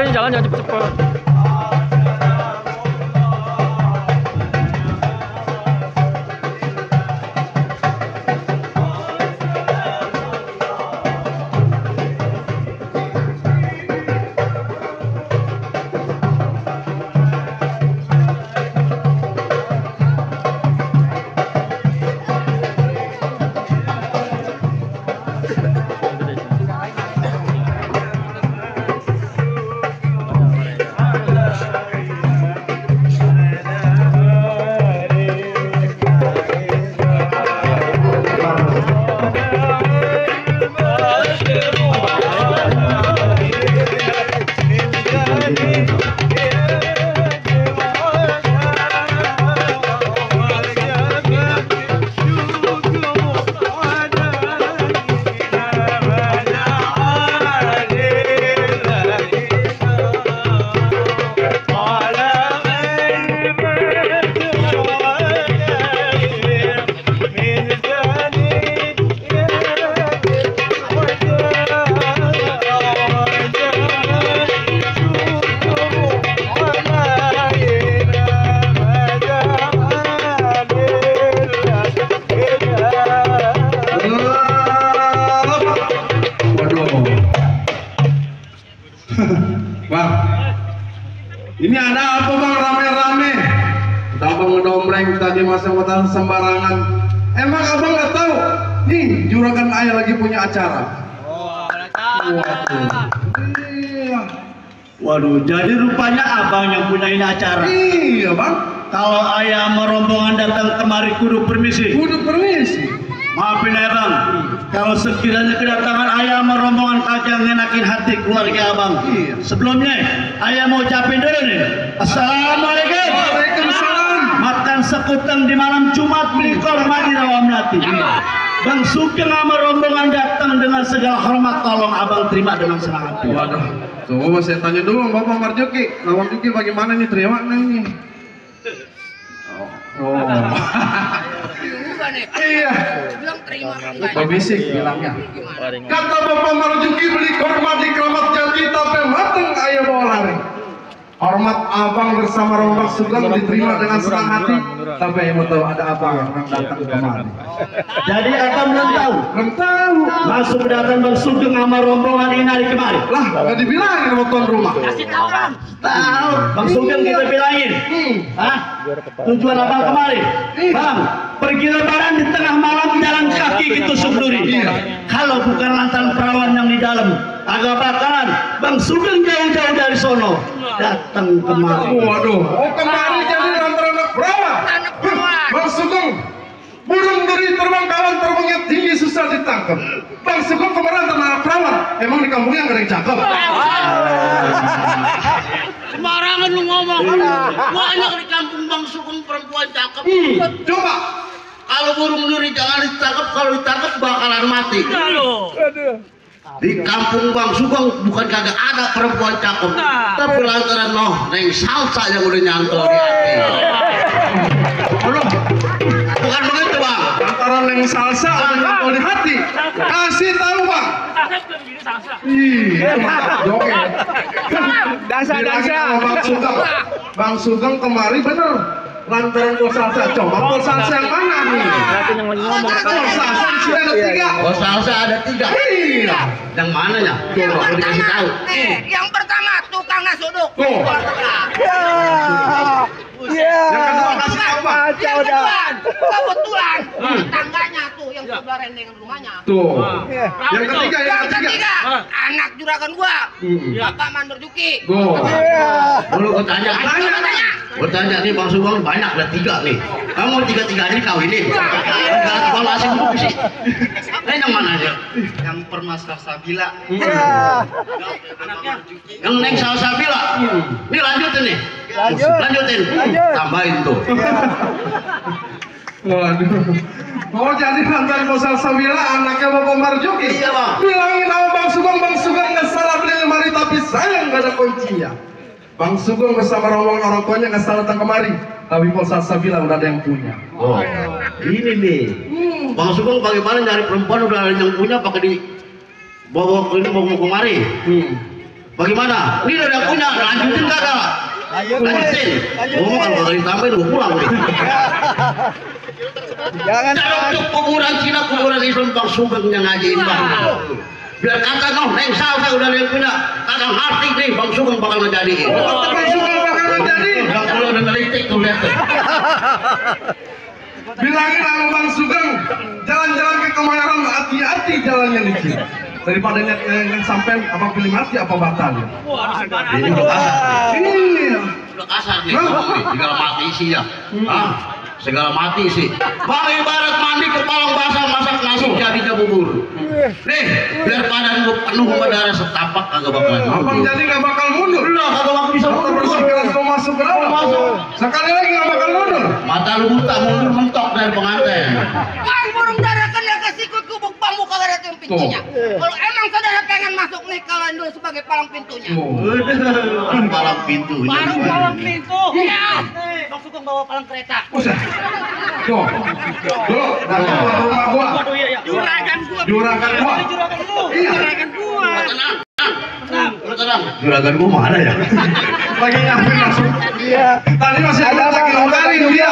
Jalan jangan cepet-cepet. Bang, ini ada apa bang rame-rame? Udah abang ngedompleng tadi masa watan sembarangan. Emang abang nggak tahu? Nih juragan ayah lagi punya acara. Waduh, jadi rupanya abang yang punya ini acara. Iya bang. Kalau ayah sama rombongan datang kemari kudu permisi. Kudu permisi. Maafin ya bang, kalau sekiranya kedatangan ayah sama rombongan kagak ngenakin hati keluarga abang. Iya. Sebelumnya, ayah mau ucapin dulu nih. Assalamualaikum. Waalaikumsalam. Makan sekuteng di malam Jumat beli korma di Rawa Melati. Bang Sugeng sama rombongan datang dengan segala hormat, tolong abang terima dengan senang hati. Waduh, coba saya tanya dulu Bapak Marjuki. Bapak Marjuki bagaimana nih terima nih? Oh. Iya. Bilang terima. Berbisik bilangnya. Kata Bapak Marjuki beli korma di Kramat Jati tapi mateng ayah bawa lari. Hormat abang bersama rombongan Sugeng diterima dengan senang hati. Tapi yang mau tahu ada apa yang datang kemari. Jadi abang belum tahu. Belum tahu. Langsung datang Bang Sugeng sama rombongan ini dari kemari. Lah, nggak dibilangin sama tuan rumah. Kasih tahu bang. Tahu, Bang Sugeng kita bilangin. Hah? Tujuan abang kemari, Bang, pergi lebaran di tengah malam jalan kaki gitu Sugduri. Kalau bukan lantaran perawan yang di dalam, agak bakalan Bang Sugeng jauh-jauh dari sono datang kemari. Waduh, oh kemari jadi lantaran anak perawan. Anak perawan. Bang Sugeng, burung duri terbang kawan terbangnya tinggi susah ditangkap. Bang Sugeng kemarin anak perawan, emang di kampungnya nggak ada yang cakep. Sembarangan lu ngomong. Banyak di kampung Bang Sugeng perempuan cakep. Coba. Kalau burung duri jangan ditangkap, kalau ditangkap bakalan mati. Di kampung Bang Sugeng bukan kagak ada perempuan cakep, tapi lantaran neng salsa yang udah nyantol di hati. Bukan begitu bang. Lantaran neng salsa ada nyantol di hati. Kasih tahu bang. Ih, joget. Dansa. Bang Sugeng. Bang Sugeng kemari bener. Lantaran gua salsa, coba gua salsa yang mana nih? Gua salsa di sini ada 3. Oh salsa ada 3. Iya. Yang mananya? Yang Coba dikasih pertama, tahu. yang pertama tukang nasuduk. Tuh. Yang kedua kasih tahu bang. Yang kedua, kebetulan tangganya tuh yang sebelah rendengan rumahnya. Tuh. Yang ketiga, Yang ketiga, anak juragan gua, Bapak Mandor Juki. Dulu gua tanya. Gua tanya nih Bang Sugeng banyak ada 3 nih. Kamu 3-3 ini kawinin. Enggak Yang mana aja? Yang Permas Salsabila. Yang Neng Salsabila. Ini lanjutin nih. Lanjutin. Tambahin tuh. Waduh. Oh jadi mantan Bos Salsabila anaknya Bapak Marjuki. Iya bang. Bilangin sama Bang Sugeng nggak salah beli lemari tapi sayang nggak ada kuncinya. Bang Sugeng bersama rombongan orang tuanya nggak salah datang kemari, tapi Bos Salsabila udah ada yang punya. Oh, ini nih. Bang Sugeng bagaimana nyari perempuan udah ada yang punya pakai di bawa ini mau kemari. Bagaimana? Ini udah ada yang punya, lanjutin kagak? Lanjutin. Oh, kalau kagak ditambahin gue pulang nih. Jangan untuk kuburan Cina, kuburan Islam Bang Sugeng yang ngajiin bang. Biar kata Neng Salsa udah ada yang punya, kagak ngerti nih Bang Sugeng bakal ngejadiin. Bang Sugeng bakal ngejadiin. Yang kalau udah ngelitik tuh lihat tuh. Bilangin sama Bang Sugeng, jalan-jalan ke Kemayoran hati-hati jalannya licin. Daripada yang sampai apa pilih mati apa batal. Ini udah kasar. Iya. Udah kasar nih, segala mati sih ya. Segala mati sih. Bang ibarat mandi ke palang basah masak nasi jadinya bubur. Nih, biar badan lu penuh sama darah setapak kagak bakalan mundur. Abang jadi nggak bakal mundur. Udah kagak bakal bisa Motor mundur. bersikeras mau masuk ke dalam. Sekali lagi nggak bakal mundur. Mata lu buta mundur mentok dari pengantin. Bang burung dara kena kesikut kubuk bambu kagak ada yang pintunya. Kalau emang saudara pengen masuk nih kalian dulu sebagai palang pintunya. Palang pintunya. Baru palang pintu. Iya. Bang Sugeng bawa palang kereta. Buset. Tuh, datang ke rumah gua. Juragan gua. Juragan gua. Iya. Juragan gua. Tenang. Juragan gua mana ya? Lagi nyampe langsung. Iya. Tadi masih ada lagi ngomelin dia.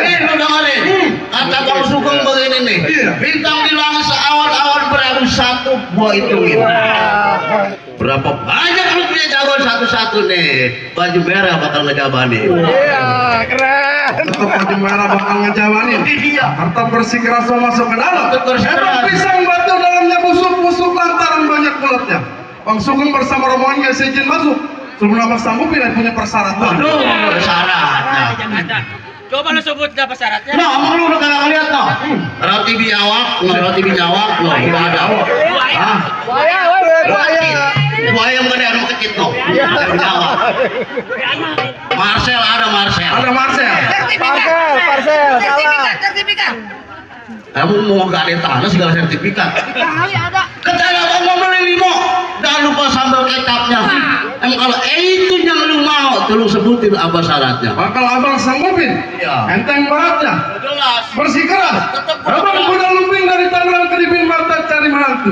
Ini lu dengerin. Kata Bang Sugeng begini nih. Bintang di langit seawan-awan berabu satu gua hitungin. Berapa banyak lu punya jagoan satu-satu nih. Baju merah bakal ngejabanin. Iya, keren. Tetap baju merah bakal ngejawanin. Iya. Harta bersikeras mau masuk ke dalam. Bersikeras. Emang pisang batu dalamnya busuk-busuk lantaran banyak bulatnya. Bang Sugeng bersama rombongan gak seizin masuk. Sebelum abang sanggupin punya persyaratan. Aduh, syarat. Coba lu sebut apa syaratnya? Nah, emang lu udah kagak ngeliat no? Roti biawak, roti binyawak, no, udah ada. Hah? Buaya yang gede anu kecil no. Binyawak. Marcel ada Marcel. Ada Marcel. Sertifikat. Kamu mau gak ada tanah segala sertifikat. Kali ada. Ketanya mau beli limo, jangan lupa sambal kecapnya. Emang kalau itu yang lu mau, tuh lu sebutin apa syaratnya. Bakal abang sanggupin. Iya. Enteng bangetnya. Jelas. Bersikeras. Abang kuda lumping dari Tangerang ke Dipin Mata cari menantu.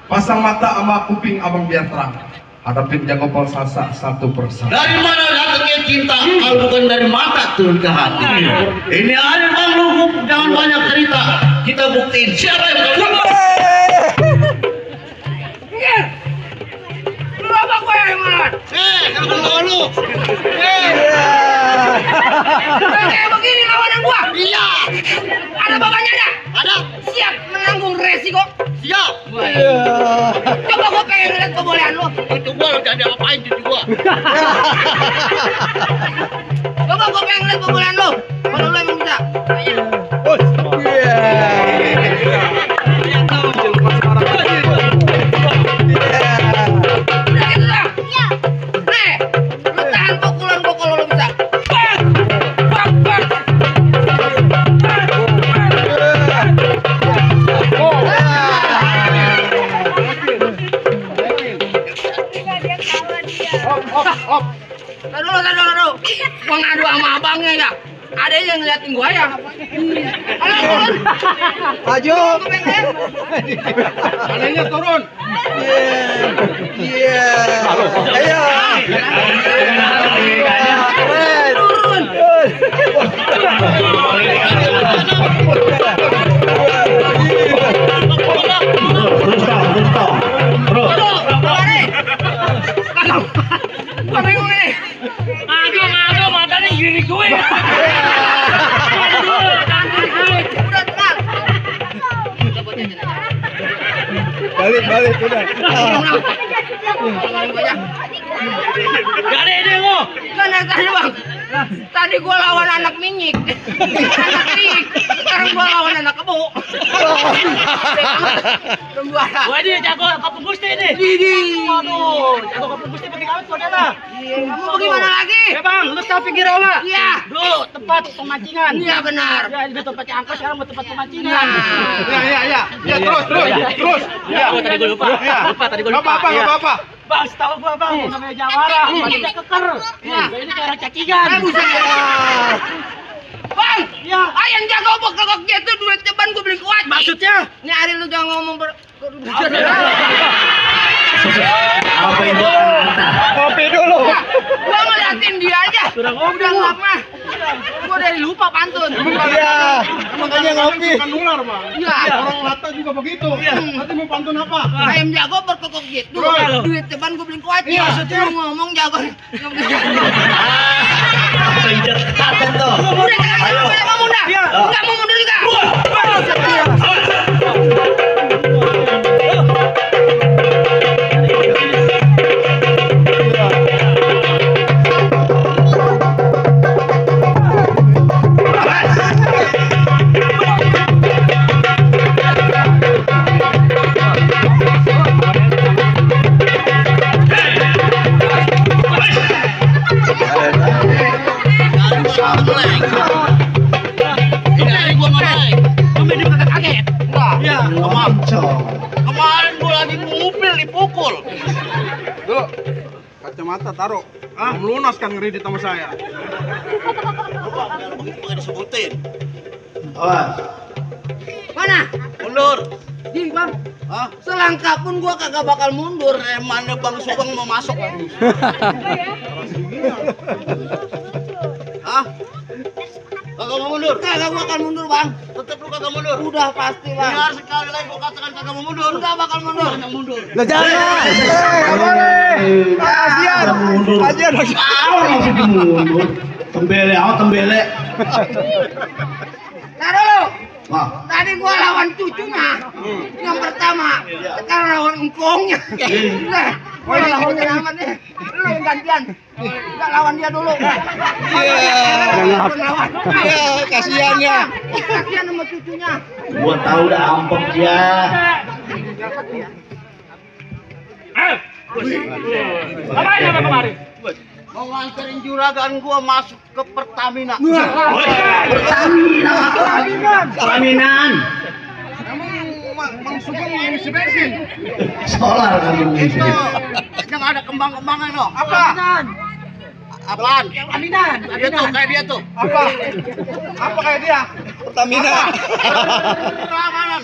Pasang mata sama kuping abang biar terang. Hadapin jago Pol Salsa satu persatu. Dari mana datangnya cinta kalau bukan dari mata turun ke hati. Ini ada bang lu, jangan banyak cerita. Kita buktiin siapa yang berbuat. Lu apa gue yang mana? Kalau lu. Kayak begini lawanan gua. Iya. Ada bapaknya ada? Ada. Siap menanggung resiko. Siap. Coba gua pengen lihat kebolehan lu. Itu gua lo jadi apain itu gua. Coba gua pengen lihat kebolehan lu. Kalau lu emang bisa. Ayo. Udah gitu dah. Nih, lu tahan pukulan gua kalau lu bisa. Bang! Bang! Bang! Tar dulu. Gua ngadu sama abangnya ya. Ada yang ngeliatin gua ya. Halo, turun. Maju. Adanya turun. Ayo. Turun. Gua bingung nih. Aduh, matanya gini gue. Udah tenang. Balik udah. Gak ada ide lo. Kan dari tadi bang. Tadi gua lawan anak minyik. Anak minyik. Sekarang gua lawan anak kebo. Pembuara. Wah ini jago kampung Gusti ini. Waduh, jago kampung Gusti pakai kawit saudara. Kamu bagaimana lagi? Ya bang, lu tahu pinggir rawa? Iya. Dulu tempat pemancingan. Iya benar. Ya ini tempatnya angkot sekarang mau tempat pemancingan. Ya, terus. Ya, tadi gue lupa. Lupa tadi gue lupa. Enggak apa-apa. Bang, setahu gua bang, namanya Jawara, masih keker. Ya. Ini kayak orang cacingan. Bang, Ya. ayang jago bekal gitu duit ceban gue beli kuat. Maksudnya? Ini hari lu jangan ngomong Apa itu kata? Kopi dulu. Gua ngeliatin dia aja. Sudah ngomong Udah lama. Gua dari lupa pantun. Iya. Makanya ngopi. Kan nular, Bang. Iya. Orang Lata juga begitu. Nanti mau pantun apa? Ayam jago berkokok gitu. Terus? Duit ceban gue beli kuat. Iya, maksudnya? Lu ngomong jago. Apa itu kata tuh? Udah jangan ngomong dah. Enggak mau mundur juga. Kemarin gua lagi ngupil dipukul. Dulu. Kacamata taruh. Melunas kan ngredit sama saya. Begitu gak disebutin. Awas. Mana? Mundur. Di bang. Hah? Selangkah pun gua kagak bakal mundur. Mana Bang Sugeng mau masuk? Hah? Kagak mau mundur? Kagak gua akan mundur bang. Tetep lu kagak mundur? Udah pasti bang. Biar sekali lagi gua katakan kagak mau mundur. Udah bakal mundur. Jangan mundur. Lah jangan. Kasihan. Mundur. Kasihan. Apa maksudnya mundur? Tembele. Nah dulu. Wah. Tadi gua lawan cucunya. Yang pertama. Sekarang lawan engkongnya. Nah, gua lawan amat nih. Lu yang gantian. Enggak lawan dia dulu. Iya, kasihannya. Kasihan sama cucunya. Gua tahu udah ampun dia. Ngapain apa kemarin? Mau nganterin juragan gua masuk ke Pertamina. Pelaminan. Bang Sugeng ngisi bensin. Solar kamu ngisi. Yang ada kembang-kembangan loh. Apa? Apaan? Aminan. Dia tuh kayak dia tuh. Apa? Apa kayak dia? Pertamina. Keamanan.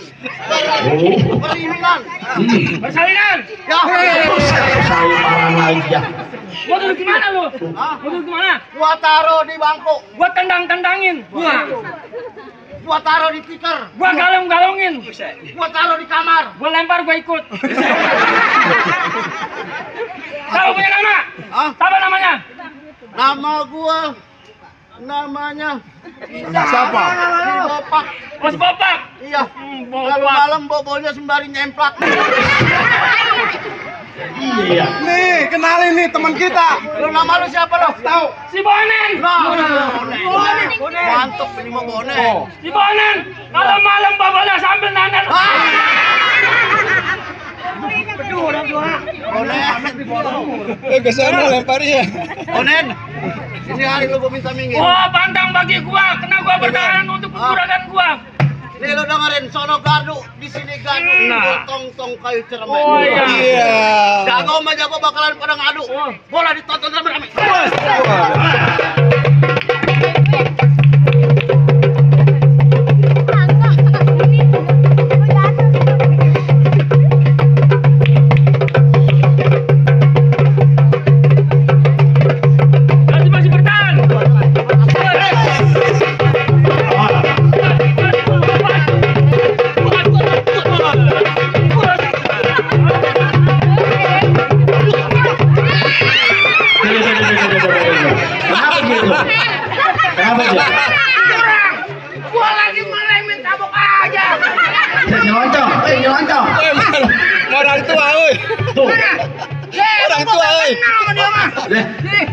Oh. Perlindungan. Persalinan. Ya. Saya parah lagi ya. Gua duduk di mana lu? Hah? Gua duduk di mana? Gua taruh di bangku. Gua tendang-tendangin. Gua taruh di tikar. Gua galong-galongin. Gua taruh di kamar. Gua lempar, gua ikut. Tahu punya nama? Hah? Apa namanya? Nama gua namanya Siapa? si Bopak. Bos Bopak. Iya. Bopak. Kalau malam bobolnya sembari nyemplak. Iya. Nih, kenalin nih teman kita. Lu nama lu siapa lo? Tahu? Si Bonen. Bonen. Mantap ini mah Bonen. Si Bonen. Kalau malam babalnya sambil nanen. Bonen. Kesana lemparnya. Bonen. Ini hari lu gua minta minggir. Wah, pantang bagi gua. Kena gua bertahan untuk juragan gua. Nih lu dengerin sono gardu, di sini gardu, Nah. tong-tong kayu cermen. Oh, iya. Jago sama jago bakalan pada ngadu. Bola ditonton rame-rame. Masih bertahan. Kenapa gitu? Kenapa gitu? Gua lagi mulai minta tabok aja. Nyelonong, nyelonong. Orang tua, euy. Tuh. Orang tua euy. Kenal sama dia mah. Deh. Nih,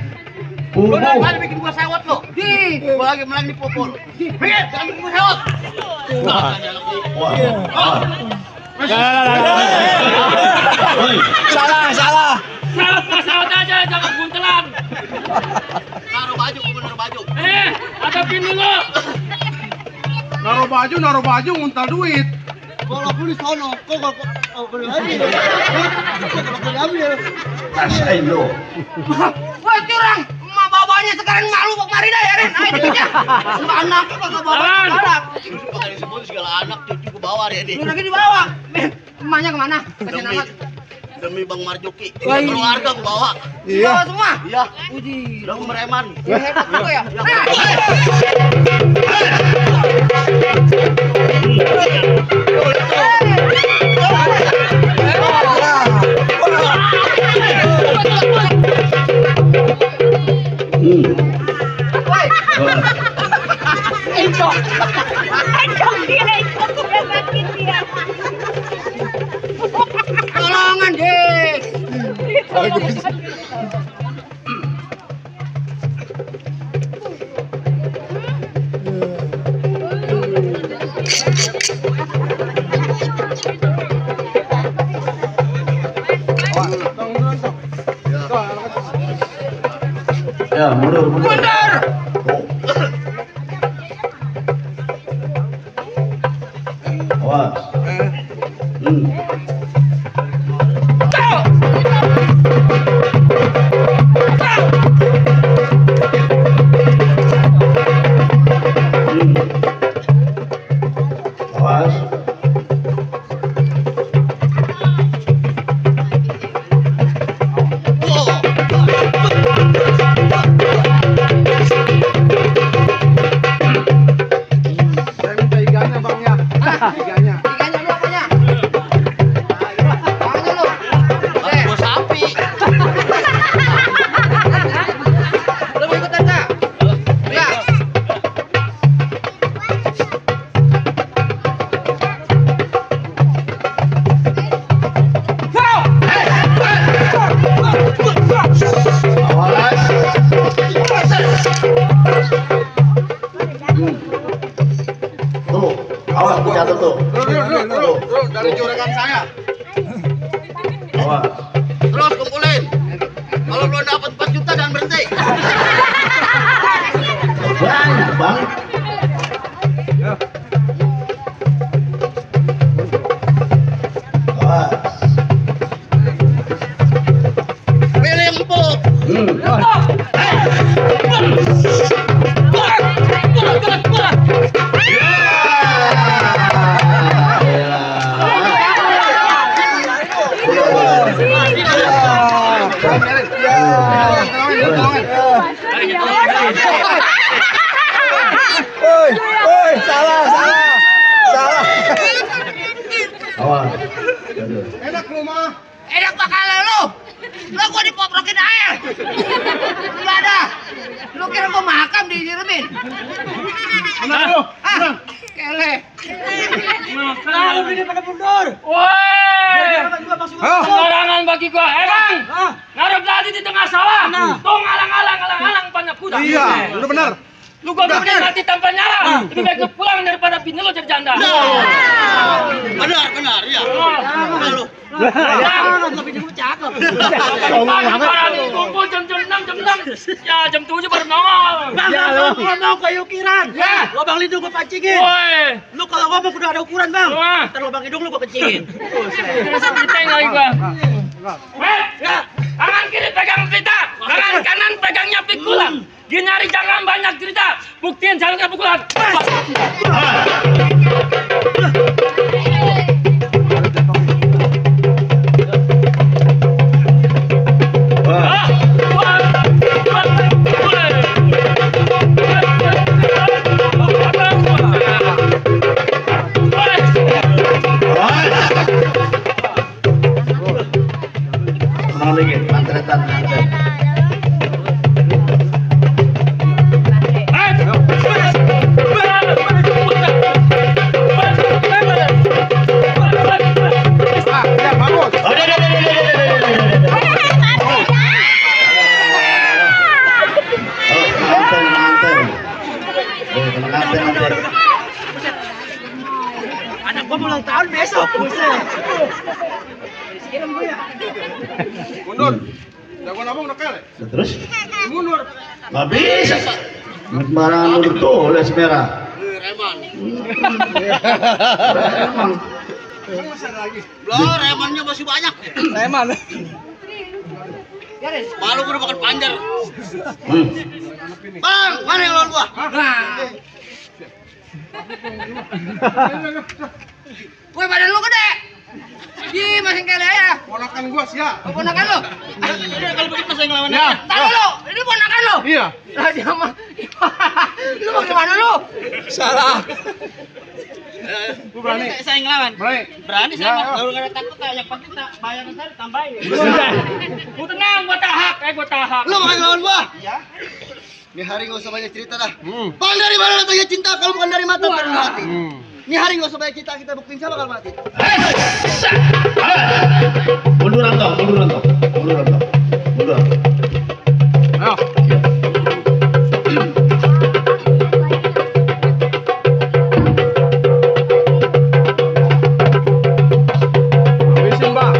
Lu dari tadi bikin gua sewot lo. nih. Gua lagi melang dipukul. Minggir, jangan bikin gua sewot. Salah. Salah aja, jangan buntelan. Naruh baju. Hadapin dulu. Naruh baju nguntal duit. Kalau beli sono, kok beli lagi. Kok ambil. Rasain lo. Wah curang, emak bawanya sekarang malu kok mari dah ya Ren. Ayo cucunya. Anaknya kagak bawa anak. Pakai disebut segala anak cucu ke bawah dia nih. Lu lagi dibawa. Emaknya kemana? Kasihan amat. Demi Bang Marjuki. Wah, Keluarga ke bawah. Dibawa semua. Iya. Uji. Udah mereman. Hebat juga ya. Tolongan deh. Ya, mundur. Awas. Awas. Tiganya lu apanya? Apanya lu? Gua sapi. Lu mau ikutan enggak? Enggak. Tuh, awas tuh jatuh tuh. Dari juragan saya. Awas. Terus kumpulin. Kalau belum dapat 4 juta dan berhenti. Banyak, Bang. Awas. Pilih yang empuk. Woi, salah. Awas. Enak lu mah. Enak bakal lu. Lu gua dipoprokin air. Enggak ada. Lu kira gua makam disiramin? Enak lu. Ah, kele. Kenapa begini pada mundur? Woi! Sembarangan bagi gua. Bang! Naruh belati di tengah sawah. Tuh ngalang-ngalang banyak kuda. Iya, udah benar. Lu gua bikin mati tanpa nyala. Lebih baik lu pulang daripada bini lu jadi janda. Benar, iya. Benar lu. Kumpul jam 6. Ya jam 7 baru nongol. Bang, ngomong kayak ukiran. Ya. Lubang hidung gua pancingin. Woi! Lu kalau ngomong udah ada ukuran, Bang. Wah. Ntar lubang hidung lu gua kencingin. Diteng lagi gua. Ya. Tangan kiri pegang pita, tangan kanan pegangnya pikulan. Ginari jangan banyak cerita. Buktiin jalannya pukulan. Anak gua ulang tahun besok. Buset. Siram gua ya. Mundur. Jagoan abang udah kele. Terus? Mundur. Nggak bisa. Sembarangan mundur tuh, les merah. Reman. Emang. Masih ada lagi. Loh, remannya masih banyak. Reman. Malu gue udah makan panjer. Bang, mana yang lawan gua? Woi, badan lu gede. Di masing kele ya. Ponakan gua sia. Ponakan lu. Udah kalau begitu saya ngelawan Ya. Tahu lu, ini ponakan lu. Iya. Lah dia mah. Lu mau gimana lu? Salah. Gua berani. Saya ngelawan. Berani Ya, saya mah. ya. Kalau enggak ada takut yang penting tak bayar saya tambahin. Gua tenang, gua tahak, gua tahak. Lu mau ngelawan gua? Iya. Ini hari nggak usah banyak cerita dah. Bang, dari mana datangnya cinta kalau bukan dari mata baru mati. Ini hari nggak usah banyak cerita, kita buktiin siapa kalau mati. Munduran toh. Mundur. Ayo. Habisin, Bang.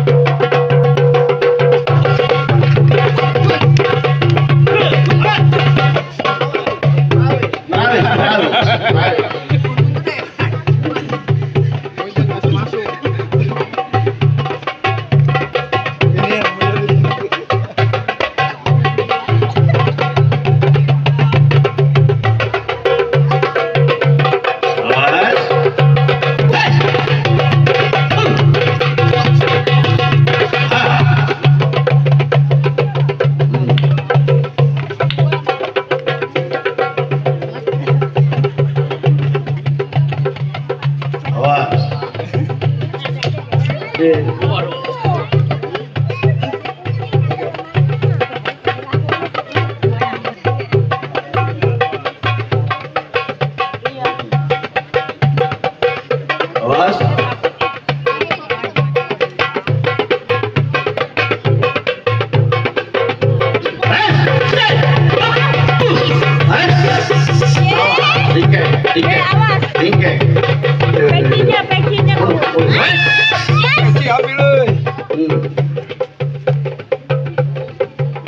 Peci ambil euy.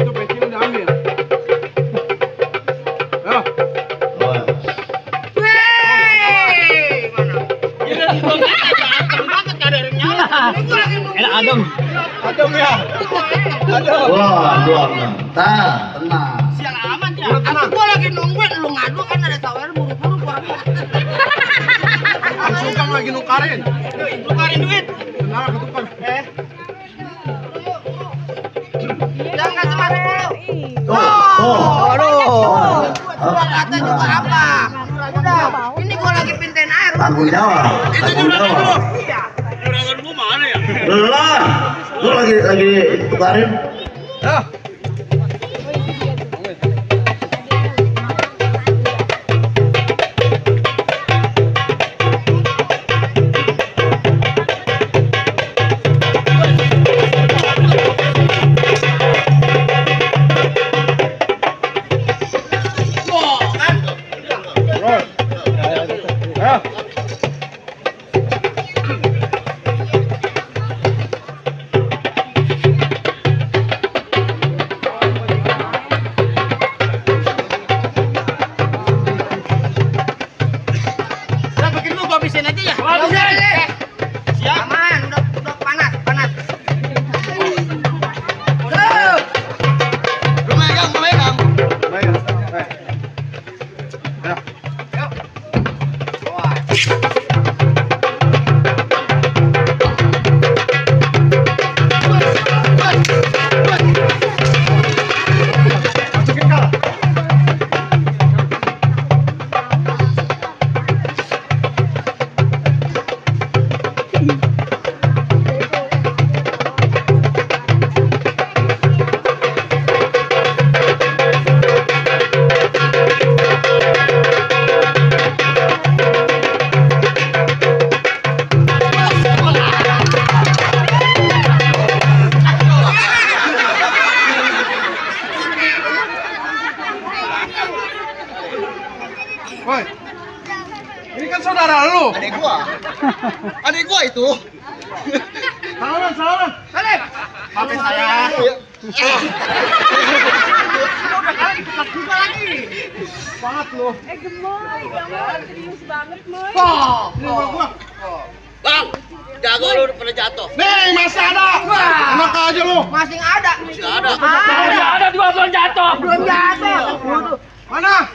Itu peci udah ambil. Ayo. Enak adem. Adem ya. Adem. Wah, tenang. Sial amat ya. Aku gua lagi nungguin lu ngadu kan ada sawer buru-buru gua. Langsung kan lagi nukarin. Tukarin duit. Nah, ketukar. Jangan kasih masuk dulu. Aduh. Gua kata juga apa? Udah, ini gua lagi pintain air. Tanggung jawab. Iya. Juragan gua mana ya? Lah, lu lagi tukarin. Adik gua itu. Salaman, salaman. Salim. Maafin saya. Udah kali kita juga lagi. Banget lu. Gemoy, kamu serius banget, Moy. Ini gua gua. Bang, jago lu udah pernah jatuh. Nih, masih ada. Enak aja lu. Masih ada. Masih ada. Ada dua belum jatuh. Belum jatuh. Mana?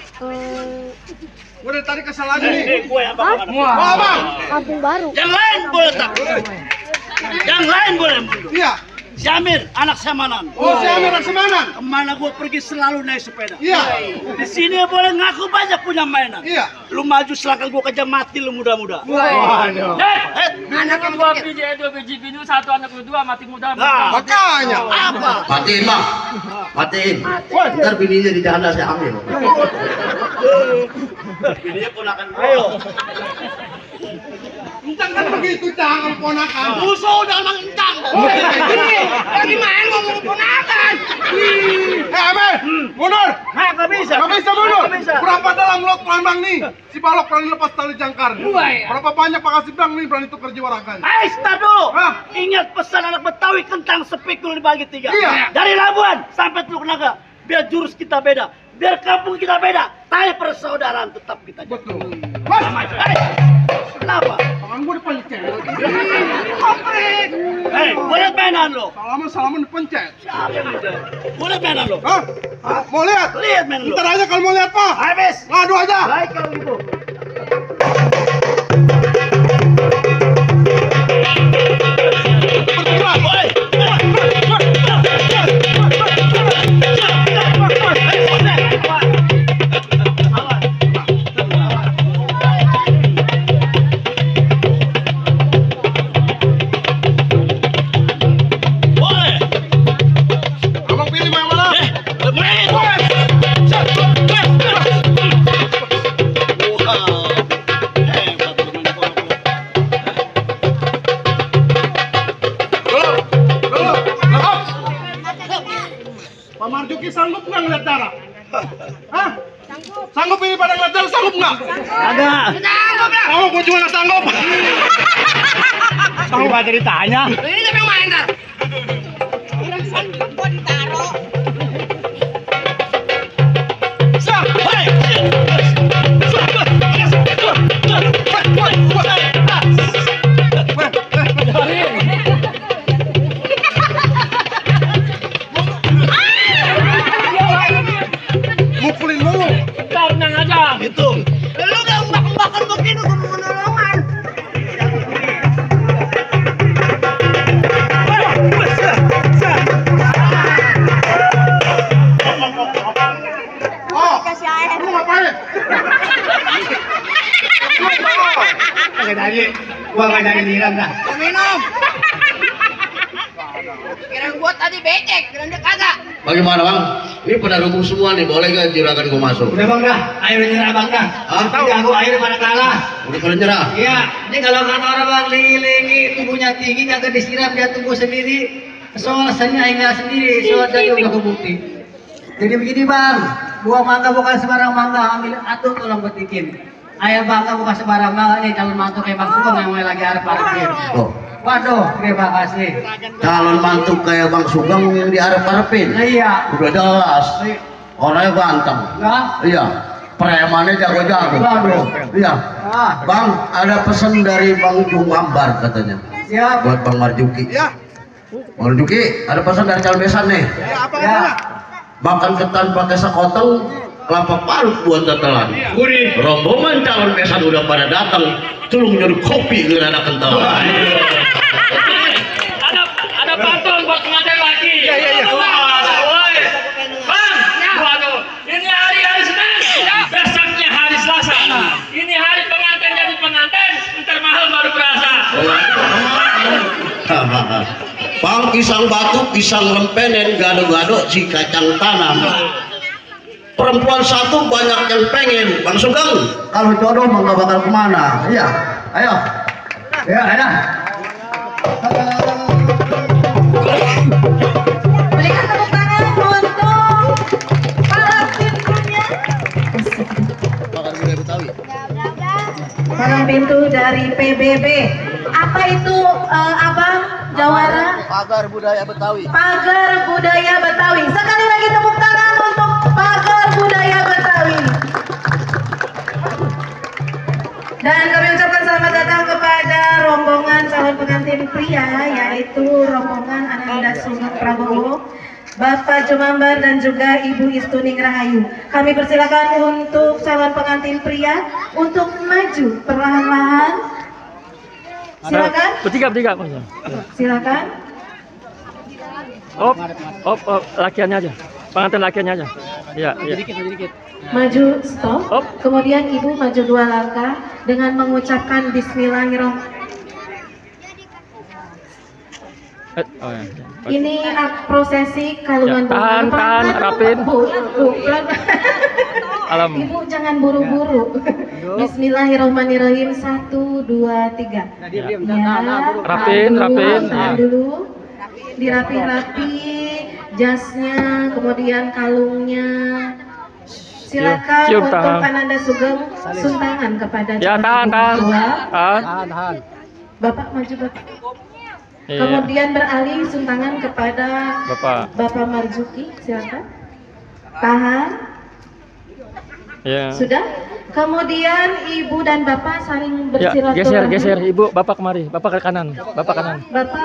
Gua dari tadi kesel aja nih. Gue yang bakal. Wah, Bang. Kampung baru. Yang lain boleh tak? Yang lain boleh mundur. Iya. Syamir, anak Samanan. Oh, si Amir Semanan. Kemana gue pergi selalu naik sepeda. Iya. Di sini boleh ngaku banyak punya mainan. Iya. Lu maju silakan gue kejar mati lu muda-muda. Waduh. Anak dua biji binu, satu anak lu dua mati muda. Nah, Makanya. apa? Matiin bang, matiin. Ntar bininya di janda saya ambil. Bininya ponakan. Ayo. Encang kan begitu, Cang, ponakan. Musuh udah emang encang. Ini lagi main ngomong ponakan. Amir, mundur. Nggak bisa. Gak bisa mundur. Nggak bisa. Berapa dalam lot lambang nih? Si balok berani lepas tali jangkar. Berapa banyak Pak Kasibang nih berani tukar jiwa raga? Hei, stop dulu. Hah? Ingat pesan anak Betawi kentang sepikul dibagi 3. Iya. Dari Labuan sampai Teluk Naga. Biar jurus kita beda. Biar kampung kita beda. Tapi persaudaraan tetap kita jaga. Betul. Mas, Hei, kenapa? tangan gue dipencet. Koprik. Hei, gue liat mainan lo. Salaman dipencet. Siapa yang udah? Gue liat mainan lo. Hah? Mau lihat? Lihat mainan lo. Ntar aja kalau mau lihat, Pak. Habis. Ngadu aja. Baik kalau gitu. Bergerak. Boleh. Boleh. Abang pilih yang mana? Main. Dulu. Langkap. Pak Marjuki sanggup nggak ngeliat darah? Hah? Sanggup ini pada ngeliat darah, sanggup nggak? Ada. Kamu gue juga nggak sanggup. Coba ceritanya. Ini siapa yang main, Dar? Mukulin mulu. Bentar, tenang aja. Itu. Lu udah umbak-umbakan begini gua mau nolongan. Oh, Kasih air. lu ngapain? Kagak jadi. Gua nggak jadi niram dah. Gua minum. Kira gua tadi becek, kira dia kagak. Bagaimana bang? Ini pada rubuh semua nih, boleh gak juragan gue masuk? Udah bang dah, air nyerah bang dah. Jago air pada kalah. Udah pada nyerah? Iya, ini kalau kata orang bang lingi-lingi tubuhnya tinggi kagak disiram dia tumbuh sendiri. Soal seni hingga sendiri, soal jadi udah kebukti. Jadi begini bang, buah mangga bukan sembarang mangga, ambil atur tolong betikin. Ayah bangga bukan sembarang mangga nih calon mantu kayak bang Sugeng yang lagi harap parkir. Oh, Waduh, terima kasih. calon mantu kayak Bang Sugeng yang diharap-harapin. Nah, iya. Udah jelas, orangnya ganteng. Nah, Iya, premannya jago-jago. Waduh. Iya, ah, Bang, ada pesan dari Bang Jumambar katanya. siap. Buat Bang Marjuki. Ya. Bang Marjuki, ada pesan dari calon besan nih. Ya, apa Ya. katanya? Makan ketan pakai sekoteng, kelapa parut buat tetelan. Gurih. Rombongan calon besan udah pada datang, tulung nyuruh kopi ke ada kental. Ada patung buat pengantin lagi. Iya. Woi. Bang, waduh. Ini hari Senin. Besoknya hari Selasa. Ini hari pengantin jadi pengantin. Ntar malam baru berasa. Bang, pisang batu, pisang lempenen, gado-gado, si kacang tanam. Perempuan satu banyak yang pengen. Bang Sugeng, kalau jodoh mah nggak bakal kemana. Iya, ayo. Ya, ayo. Berikan tepuk tangan untuk para pintunya. Makan gulai Betawi. Para pintu dari PBB. Apa itu Abang Jawara? Pagar budaya Betawi. Pagar budaya Betawi. Sekali lagi tepuk tangan untuk pagar budaya Betawi. Dan kami ucapkan selamat datang kepada rombongan calon pengantin pria, yaitu rombongan Ananda Sugeng Prabowo, Bapak Jumambar dan juga Ibu Istuning Rahayu. Kami persilakan untuk calon pengantin pria untuk maju perlahan-lahan. Silakan. Bertiga. Silakan. Op, lakiannya aja. Pengantin lakiannya aja. Iya. Maju stop. Kemudian Ibu maju 2 langkah dengan mengucapkan Bismillahirrahmanirrahim. Ini prosesi kalungan bunga. Tahan, rapin. Alam. Ibu jangan buru-buru. Bismillahirrahmanirrahim. 1, 2, 3. Rapin. Tahan dulu. Dirapi-rapi jasnya, kemudian kalungnya. Silakan Cium untuk tangan. Ananda Sugeng suntangan kepada Ya, calon tahan. tua. Tahan. Bapak maju Bapak. Iya. Kemudian beralih suntangan kepada Bapak. Marzuki, silakan. Tahan. Ya. Sudah. Kemudian Ibu dan Bapak saling Ya, bersilaturahmi. geser. Ibu, Bapak kemari. Bapak ke kanan. Bapak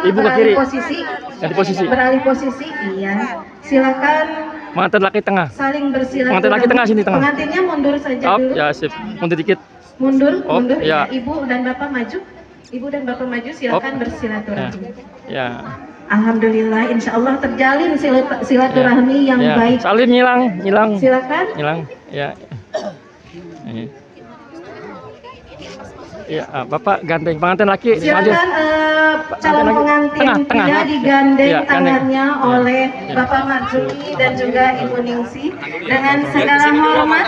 Ibu ke beralih kiri. posisi. Ganti posisi. Beralih posisi. Iya. Silakan Pengantin laki tengah. saling bersilaturahmi. Pengantin laki tengah, sini tengah. Pengantinnya mundur saja Op, dulu. ya sip. Mundur dikit. Mundur. ya. Ibu dan Bapak maju. Ibu dan Bapak maju, silakan bersilaturahmi. Ya. Alhamdulillah, insya Allah terjalin silaturahmi yang Ya. baik. Salin ngilang. Silakan. Ngilang. Ya. Ini. Ya, Bapak gandeng pengantin laki. Maju. Silakan calon lagi. pengantin Tengah. pria digandeng Ya, gandeng. tangannya Ya. oleh Ya. Bapak Marzuki dan juga Ibu Ningsi. Dengan segala hormat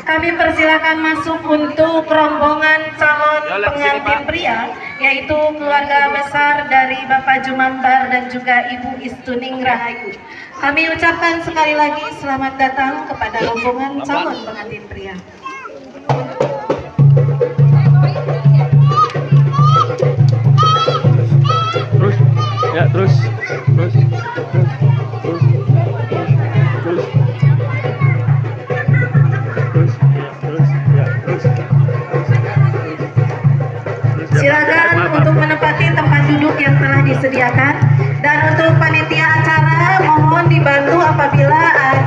kami persilakan masuk untuk rombongan calon pengantin pria, yaitu keluarga besar dari Bapak Jumambar dan juga Ibu Istuning Rahayu. Kami ucapkan sekali lagi selamat datang kepada rombongan calon pengantin pria. Terus. Silakan untuk menempati tempat duduk yang telah disediakan, dan untuk panitia acara mohon dibantu apabila ada